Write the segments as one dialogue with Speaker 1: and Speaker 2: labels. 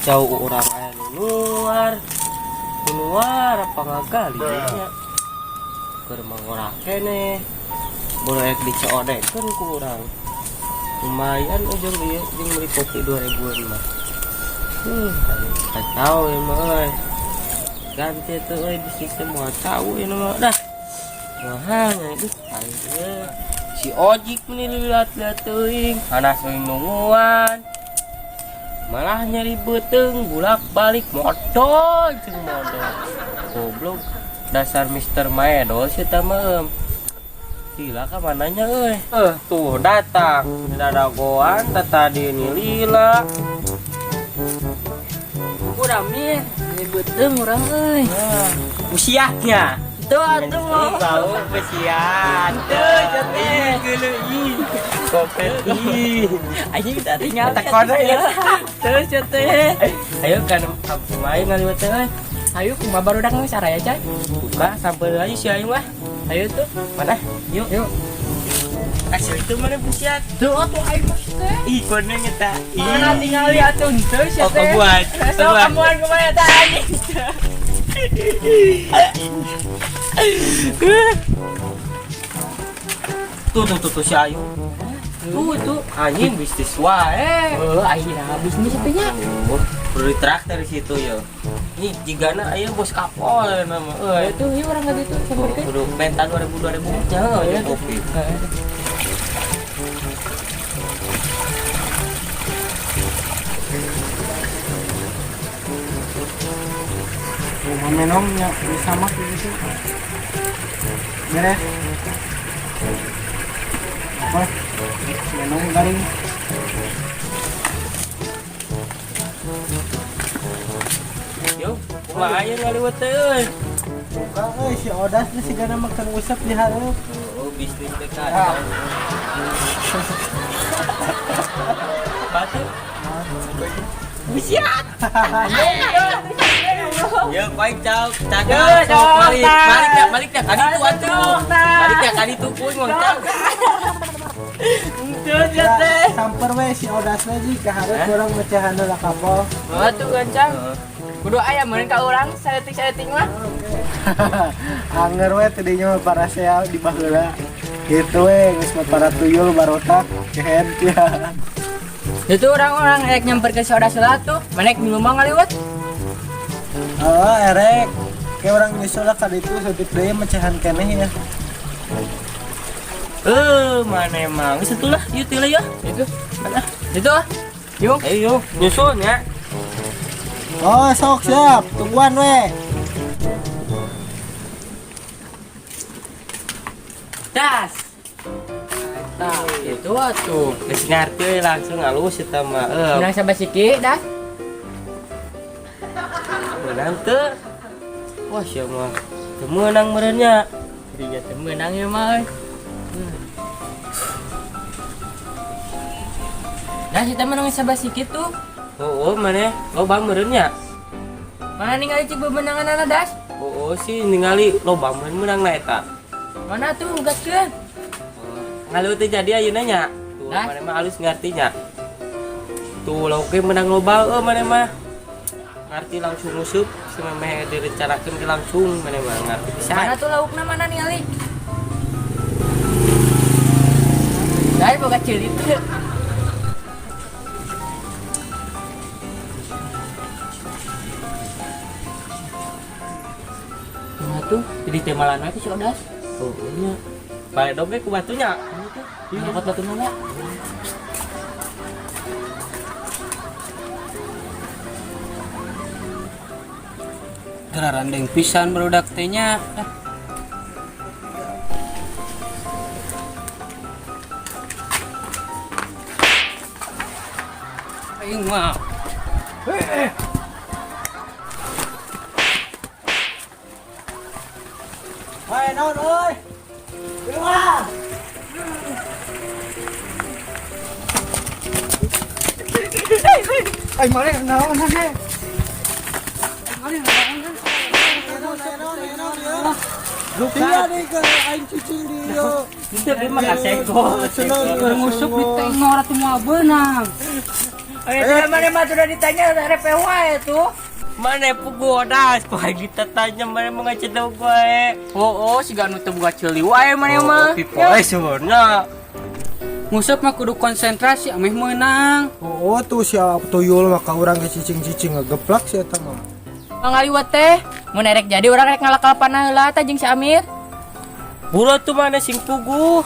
Speaker 1: Kacau urang aya nu nuar. Nu nuar apa ngagali nya. Keur mangora keneh. Boleh dicodekeun ku urang. Lumayan ujung ieu jeung meuli kopi 2000-an mah. Kacau ya mah euy. Ganti tuh euy bisnis teh moal cau ieu mah dah. Mahal nya duh aing ieu. Si ojek meni lilat-lilat teuing, panas euy nungguan. Malah nyari beuteung bulak-balik modol jeung modol. Goblok dasar Mister Maedol sih tah mah. Gila ka mananya euy. Tuh datang dadagoan tadi ini lila.
Speaker 2: Urang mih, ini beuteung urang euy.
Speaker 1: Usiaknya.
Speaker 2: Tuh atuh.
Speaker 1: Bau besian.
Speaker 2: Tuh, jatuh.
Speaker 1: Geuleuh ih. Kopet ih.
Speaker 2: Anjing kita tinggal
Speaker 1: Tekon ya.
Speaker 2: Terus jatuh.
Speaker 1: Ayo kan main ngaliwet teh euy.
Speaker 2: Ayo kumaha barudak geus saraya cai.
Speaker 1: Buka sampai aja si aing mah.
Speaker 2: Ayo tuh.
Speaker 1: Mana? Yuk.
Speaker 2: Yuk.
Speaker 1: Asal itu mana busiat?
Speaker 2: Tuh atuh aing mah teh.
Speaker 1: Ih, koneng eta.
Speaker 2: Mana tinggal lihat tuh henteu sia
Speaker 1: Oh,
Speaker 2: teh.
Speaker 1: kabuan.
Speaker 2: Sok kamuan kumaha eta anjing.
Speaker 1: Tuh tuh tuh, tuh si Ayu. Tuh itu anjing bisnis wae.
Speaker 2: Heuh, aing nah bisnis teh nya.
Speaker 1: Oh, perlu ditraktir di situ ya. Ini jigana aya bos kapol nama euy.
Speaker 2: Ayo tuh, yuk urang ka ditu sampeurkeun.
Speaker 1: Kudu menta 2000 2000 nya
Speaker 2: Ayo
Speaker 1: ya
Speaker 2: tuh.
Speaker 1: kopi.
Speaker 2: Heeh.
Speaker 3: Mau minumnya bisa mah gitu. Beres. Apa? Minum garing.
Speaker 1: Yo, kumaha aya ngaliwet teh euy.
Speaker 3: Buka euy si Odas teh sigana makan usap di hareup.
Speaker 1: Oh, bisnis teh kacau. Batu. Busiat. Yo, koin cau, caga,
Speaker 2: Yo,
Speaker 1: sok balik,
Speaker 2: cok,
Speaker 1: balik ya, balik ya, kali itu atuh. Balik ya, kali itu kuy ngongcang.
Speaker 2: Henteu sia teh.
Speaker 3: Samper we si Odas we ji ka hareup urang mecahan lah kapol.
Speaker 2: Heuh tuh gancang. Kudu aya meureun ka urang saeutik-saeutik mah.
Speaker 3: Anger we tadinya mah parasea di baheula. Gitu we geus mah para tuyul barotak kehed ya.
Speaker 2: Itu orang-orang rek nyamper ke si Odas heula tuh. Manek minum mah ngaliwet.
Speaker 3: Oh, erek. Kayak orang nyusul lah kali itu saeutik deui mecahan keneh ya.
Speaker 1: Mana emang? Geus atuh lah, yuk teh ya.
Speaker 2: Itu.
Speaker 1: Mana?
Speaker 2: Itu ah. Yuk.
Speaker 1: Ayo, nyusun ya.
Speaker 3: Oh, sok siap. Tungguan we.
Speaker 1: Das.
Speaker 2: Tah, itu atuh.
Speaker 1: Geus ngarti langsung alus eta mah.
Speaker 2: Menang sama Siki, dah.
Speaker 1: Menang teu. Wah, sia mah. Teu meunang meureun nya.
Speaker 2: Jadi teu meunang ieu mah euy. Nah, kita menang sama Siki tuh.
Speaker 1: Oh, mana? Loba meureun nya.
Speaker 2: Mana ningali cik bebenangan anak das?
Speaker 1: Oh, sih ningali loba meureun meunang na eta.
Speaker 2: Mana tuh gaskeun?
Speaker 1: Ngalu teh jadi ayeuna nya. Tuh,
Speaker 2: Dah.
Speaker 1: mana mah alus ngarti nya. Tuh, lauk ge menang loba euy mana mah. Ngarti langsung ngusup, sememeh direncanakeun ge langsung mana mah ngarti pisan.
Speaker 2: Mana tuh laukna mana ningali? Dari boga ceuli tuh. Nah tuh, jadi temalan we si Odas.
Speaker 1: Oh, nya. Bale doge ku batunya.
Speaker 2: Iya, dapat batu mana?
Speaker 4: Gerarandeng pisan barudak teh nya. Aing mah.
Speaker 3: Hai naon euy. Keluar. Ay, mare, naon heh. Iya nih ke aing cicing di yo.
Speaker 1: Itu dia mah kaseko.
Speaker 3: Seneng
Speaker 4: Ngusuk di tengor atuh moal beunang.
Speaker 2: Eh, tidak mana mah sudah ditanya RP wae tuh.
Speaker 1: Mana pugu odas, ku aing ditatanya mana mau ngacedog wae.
Speaker 2: Oh, oh, siga anu teu boga ceuli wae mana mah.
Speaker 1: Pipoe sebenarnya.
Speaker 4: Nguseup mah kudu konsentrasi ameh meunang.
Speaker 3: Oh, tuh si tuyul mah ka urang ge cicing-cicing ngegeplak si eta mah.
Speaker 2: Ngaliwat teh, mun erek jadi urang rek ngalakal panah heula tah jeung si Amir.
Speaker 1: Buru tuh mana sing pugu.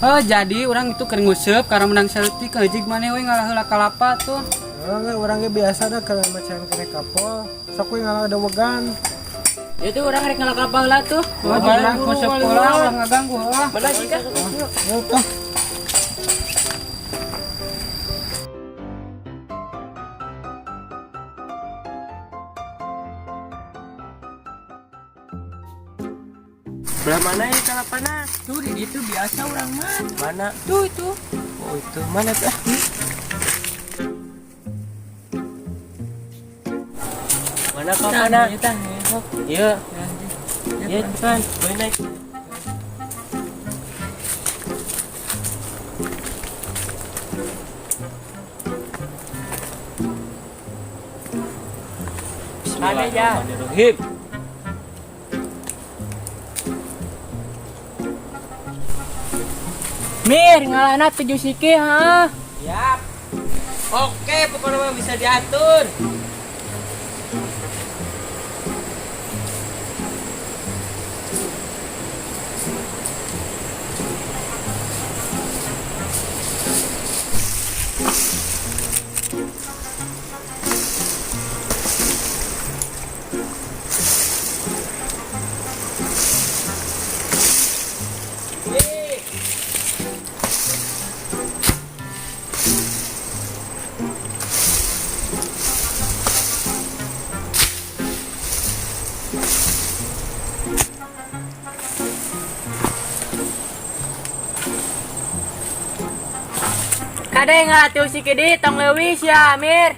Speaker 4: Oh, jadi orang itu keur nguseup karena menang saeutik heujeug maneh we ngalah heula kalapa tuh.
Speaker 3: Heeh, urang ge biasa dah kalau macan kene kapol. Sok we ngalah dewegan.
Speaker 2: Ya tuh urang rek ngalakal heula tuh.
Speaker 4: Oh, urang nguseup heula ulah ngaganggu heuh.
Speaker 1: Mana sih kah?
Speaker 3: Tuh.
Speaker 1: Belah mana ya kalapana?
Speaker 2: Tuh di ditu biasa urang mah.
Speaker 1: Mana?
Speaker 2: Tuh itu.
Speaker 1: Oh itu mana tuh? Mana kalapana?
Speaker 2: Tah,
Speaker 1: Iya. Iya, cepat. Boleh naik.
Speaker 2: Mana ya?
Speaker 1: Bismillahirrahmanirrahim.
Speaker 2: Mir, ngalana 7 siki ha.
Speaker 1: Siap. Oke, pokoknya mah bisa diatur.
Speaker 2: Kade ngalah siki di tong leuwih sia Amir.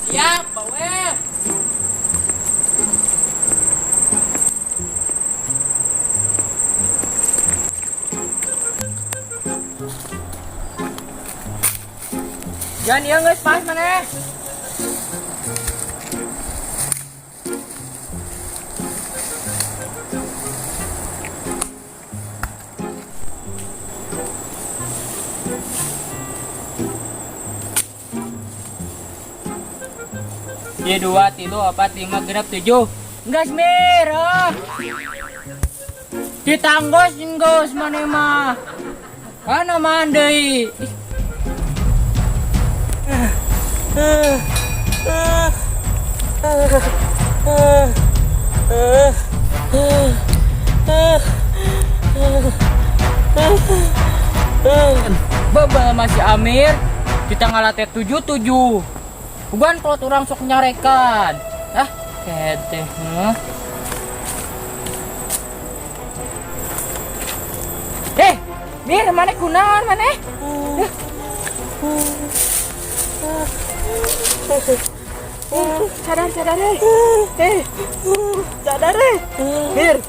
Speaker 2: Siap, bawel. Jangan ieu geus pas maneh. Iya 2, 3, 4, 5, 6, 7. Gas Mir, oh. Ditanggos nggos mana mah. Mana mandai. Bebal masih Amir, kita ngalah 7-7. Bukan kalau orang sok nyarekan. Ah, kete. Huh? Mir, mana kunaon mana? Sadar, sadar, sadar, Mir.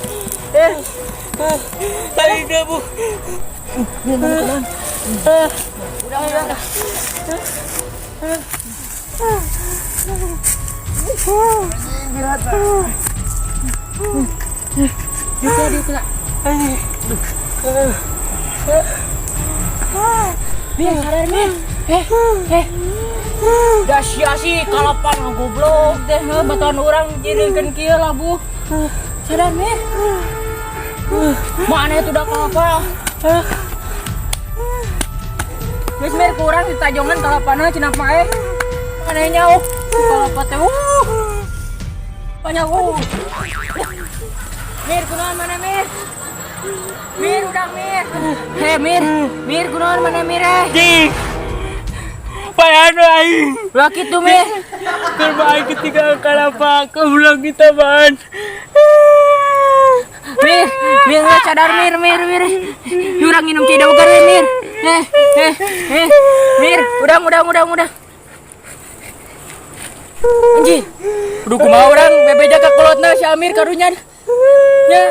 Speaker 1: Tadi dia bu.
Speaker 2: Mir, mana kunaon? Udah, udah. Diuk, Mir, sadar Mir. Dah sia sih kalapan goblok teh batuan urang jireunkeun kieu lah bu. Sadar Mir. Mana itu dah kalapa? Geus Mir kurang ditajongan kalapana cenah mah Mana nyauk kalapa teh. Banyak Mir kunaon mana Mir? Mir udah Mir. Hei Mir, Mir kunaon mana Mir eh?
Speaker 1: Jing. Payano aing.
Speaker 2: Ulah kitu Mir.
Speaker 1: Kurma aing ketika kalapa goblok kita ban.
Speaker 2: Mir, Mir nggak sadar Mir, Mir, Mir. Urang minum tidak bukan Mir. Mir, udah. Anjir. Udah kumaha urang bebeja ka kolotna si Amir karunya. Ya.